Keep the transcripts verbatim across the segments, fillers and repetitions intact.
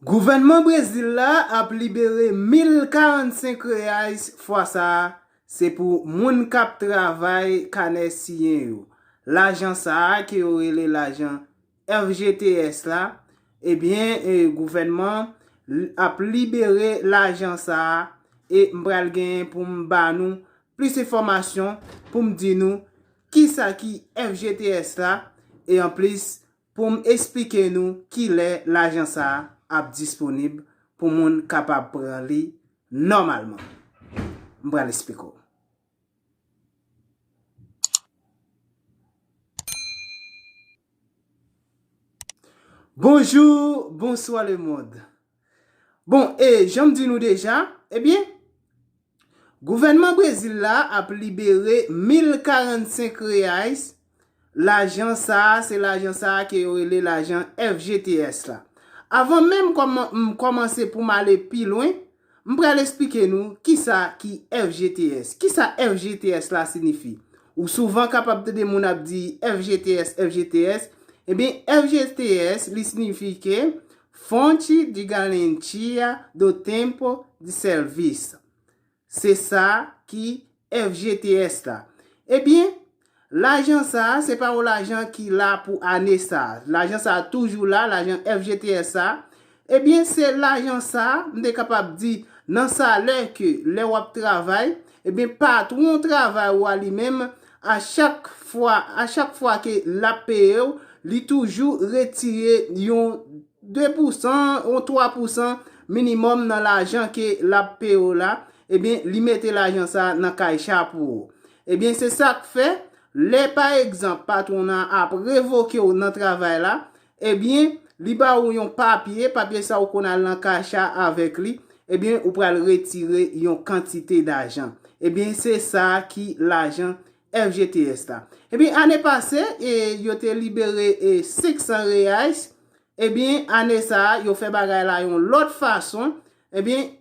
Gouvènman Brezil la ap libere mil karannsenk reais, fwa sa a, se pou moun k ap travay kanè siyen yo. Lajan sa a ke yo rele lajan F G T S la, ebyen, e, gouvènman l-, ap libere lajan sa a, e m pral genyen pou m ba nou plis enfòmasyon, pou m di nou kisa ki F G T S la, e anplis, pou m esplike nou kilè lajan sa a ap disponib pou moun kapab pran li nòmalman. M pral esplike w. Bonjou, bonswa lemonn. Bon, e jan m di nou deja, ebyen, gouvènman Brezil la ap libere mil karannsenk reais. Lajan sa a, se lajan sa a ke yo rele lajan F G T S la. Avan menm kòman-, m kòmanse pou m ale pi lwen, m pral esplike nou kisa ki F G T S. Kisa F G T S la siyifi? Ou souvan kapab tande moun ap di F G T S, F G T S. Ebyen, F G T S, li siyifi ke Fonte de Garantia do Tempo de Serviço. Se sa ki F G T S la. Ebyen, lajan sa a, se pa yon lajan ki la pou ane sa a. Lajan sa a toujou la, lajan F G T S sa a. Ebyen, se lajan sa a, m te kapab di, nan salè ke lè w ap travay, ebyen, patwon travay ou a li menm, a chak fwa, a chak fwa ke l ap peye w, li toujou retire yon de pousan, yon twa pousan minimòm nan lajan ke l ap peye w la, ebyen, li mete lajan sa a nan kay cha pou ou. Ebyen, se sa k fè, lè, pa egzanp, patwon nan ap revoke w nan travay la, ebyen, li ba ou yon papye, papye sa a ou konn al nan kay cha avèk li, ebyen, ou pral retire yon kantite dajan. Ebyen, se sa ki lajan F G T S la. Ebyen, ane pase, e, yo te libere, e, senk san reais. Ebyen, ane sa a, yo fè bagay la yon lòt fason. Ebyen,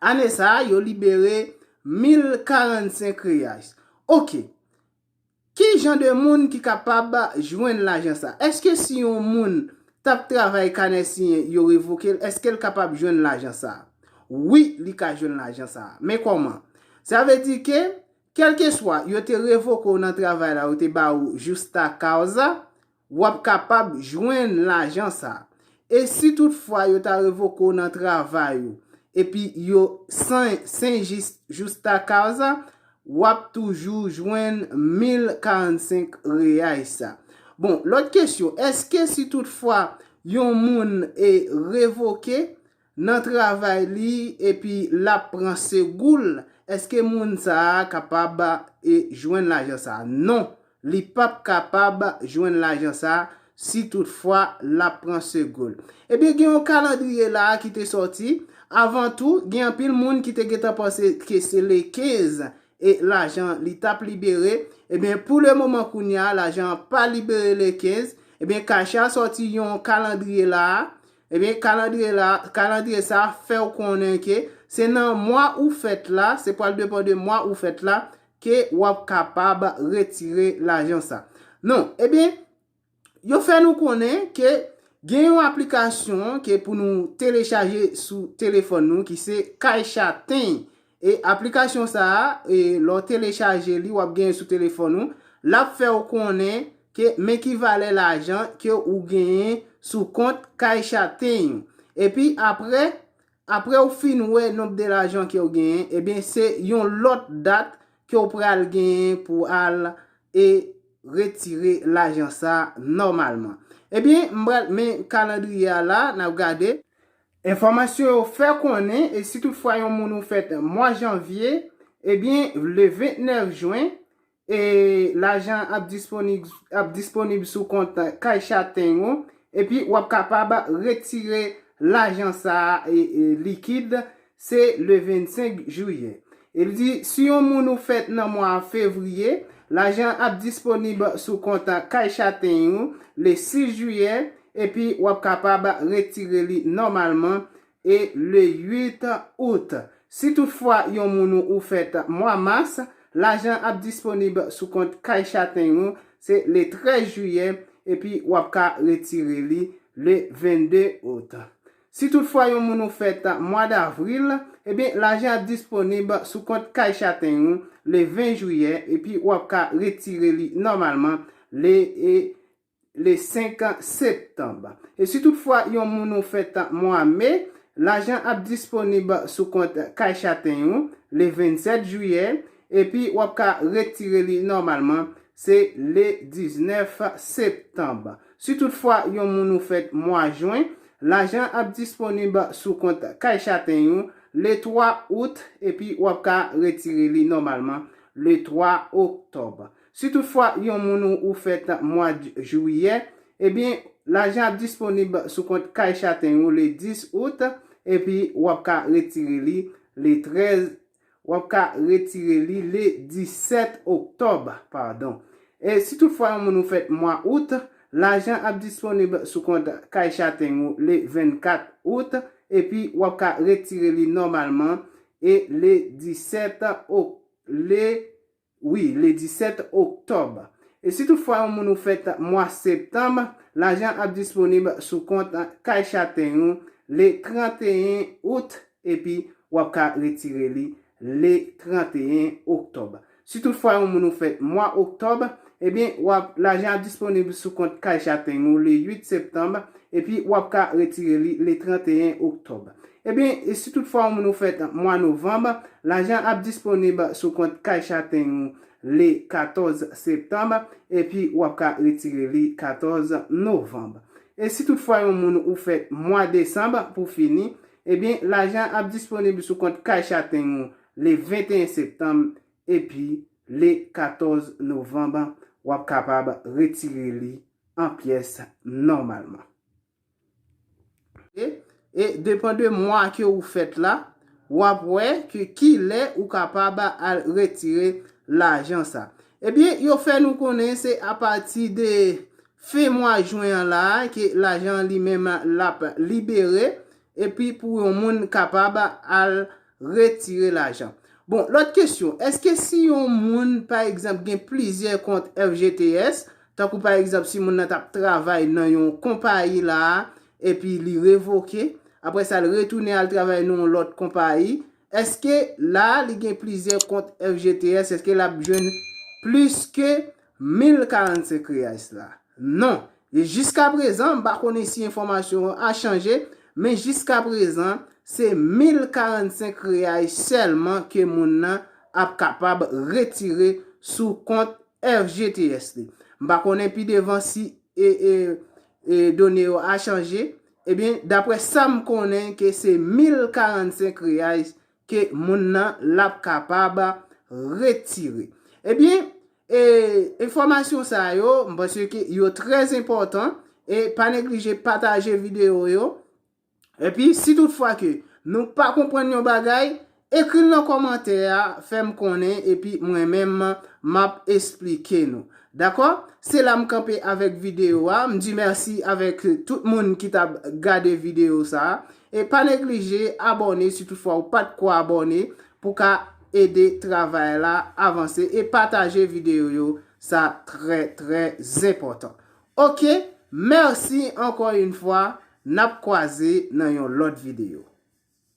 ane sa a, yo libere mil karannsenk reais. Oke. Ki jan de moun ki kapab jwenn lajan sa a? Èske si yon moun t ap travay kanè siyen, yo revoke l, èske l kapab jwenn lajan sa a? Wi, li ka jwenn lajan sa a. Men kòman? Sa vle di ke, kèlkeswa yo te revoke w nan travay la, yo te ba ou justa causa, w ap kapab jwenn lajan sa a. E si toutfwa yo ta revoke w nan travay ou, epi yo san, san jis-, justa causa, w ap toujou jwenn mil karannsenk reais sa. Bon, lòt kesyon, èske si toutfwa yon moun e revoke nan travay li epi l ap pran segou l, èske moun sa a kapab, e, jwenn lajan sa a? Non, li p ap kapab jwenn lajan sa a si toutfwa l ap pran segou l. Ebyen, gen yon kalandriye la a ki te sòti. Avan tou, gen anpil moun ki te gentan panse ke se le kenz e lajan li t ap libere. Ebyen, pou le moman kounye a, lajan an pa libere le kenz. Ebyen, kay cha sòti yon kalandriye la a. Ebyen, kalandriye la, kalandriye sa a fè w konnen ke se nan mwa ou fèt la, se pral depann de mwa ou fèt la, ke w ap kapab retire lajan sa. Non, ebyen, yo fè nou konnen ke gen yon aplikasyon ke pou nou telechaje sou telefòn nou ki se Caixa Tem. E aplikasyon sa a, e lè w telechaje li, w ap genyen sou telefòn ou, l ap fè w konnen ke men ki valè lajan ke ou genyen sou kont Caixa Tem. Epi apre, apre w fin wè nonb de lajan ke w genyen, ebyen, se yon lòt dat ke w pral genyen pou al e retire lajan sa nòmalman. Ebyen, m pral, men kalandriye a la, n ap gade. Enfòmasyon yo fè konnen, e si toutfwa yon moun ou fèt mwa janvye, ebyen, le vennèf jen, e lajan ap disponib, ap disponib sou kont Caixa Tem ou, epi w ap kapab retire lajan sa a, e, e, likid, se le vennsenk jiyè. E li di, si yon moun ou fèt nan mwa fevriye, lajan ap disponib sou kont Caixa Tem ou le sis jiyè, epi w ap kapab retire li nòmalman e le uit out. Si toutfwa yon moun ou, ou fèt mwa mas, lajan ap disponib sou kont Caixa Tem ou, se le trèz jiyè, epi w ap ka retire li le vennde out. Si toutfwa yon moun ou fèt mwa davril, ebyen, lajan ap disponib sou kont kay chaten ou le ven jiyè, epi w ap ka retire li nòmalman le, e, le senk septanm. E si toutfwa yon moun ou fèt mwa me, lajan ap disponib sou kont kay chaten ou le vennsèt jiyè, epi w ap ka retire li nòmalman, se le diznèf septanm. Si toutfwa yon moun ou fèt mwa jen, lajan ap disponib sou kont kay chaten ou le twa out, epi w ap ka retire li nòmalman le twa oktòb. Si toutfwa yon moun ou, ou fèt mwa j-, jiyè, ebyen, lajan ap disponib sou kont kay chaten ou le dis out, epi w ap ka retire li le trèz, w ap ka retire li le disèt oktòb, padon. E si toutfwa yon moun ou fèt mwa out, lajan ap disponib sou kont kay chaten ou le vennkat out, epi w ap ka retire li nòmalman e le disèt ok-, le, wi, le disèt oktòb. E si toutfwa yon moun ou fèt mwa septanm, lajan ap disponib sou kont kay chaten ou le tranteyen out, epi w ap ka retire li le tranteyen oktòb. Si toutfwa yon moun ou fèt mwa oktòb, ebyen, w ap, lajan ap disponib sou kont kay chaten ou le uit septanm, epi w ap ka retire li le tranteyen oktòb. Ebyen, e si toutfwa yon moun ou fèt mwa novanm, lajan ap disponib sou kont kay chaten ou le katòz septanm, epi w ap ka retire li katòz novanm. E si toutfwa yon moun ou fèt mwa desanm pou fini, ebyen, lajan ap disponib sou kont kay chaten ou le venteyen septanm, epi le katòz novanm, w ap kapab retire li an pyès nòmalman. E, e depan de mwa ke ou fèt la, w ap wè ke kilè ou kapab al retire lajan sa. Ebyen, yo fè nou konnen se apati de fen mwa jen an la ke lajan li menm l ap libere, epi pou yon moun kapab al retire lajan. Bon, lòt kesyon, èske si yon moun, pa egzanp, gen plizyè kont F G T S, tankou pa egzanp, si moun nan t ap travay nan yon konpayi la, epi li revoke, apre sa, l retounen al travay nan yon lòt konpayi, èske la, li gen plizyè kont F G T S, èske l ap jwenn plis ke mil karannsenk reyal la? Non. E jiska prezan, m pa konnen si enfòmasyon an a chanje, men jiska prezan, se mil karannsenk reyal sèlman ke moun nan ap kapab retire sou kont F G T S li. M pa konnen pi devan si e, e, e done yo a chanje. Ebyen, daprè sa m konnen ke se mil karannsenk reyal ke moun nan l ap kapab retire. Ebyen, e, enfòmasyon sa yo, m panse ke yo trè enpòtan, e pa neglije pataje videyo yo. Epi, si toutfwa ke nou pa konprann yon bagay, ekri l nan kòmantè a, fè m konnen, epi mwen menm, m ap esplike nou. Dakò? Se la m kanpe avèk videyo a. M di mèsi avèk tout moun ki t ap gade videyo sa a. E pa neglije abòne si toutfwa ou pa t ko abòne pou ka ede travay la avanse e pataje videyo yo. Sa trè, trè enpòtan. Oke, mèsi ankò yon fwa. N ap kwaze nan yon lòt videyo.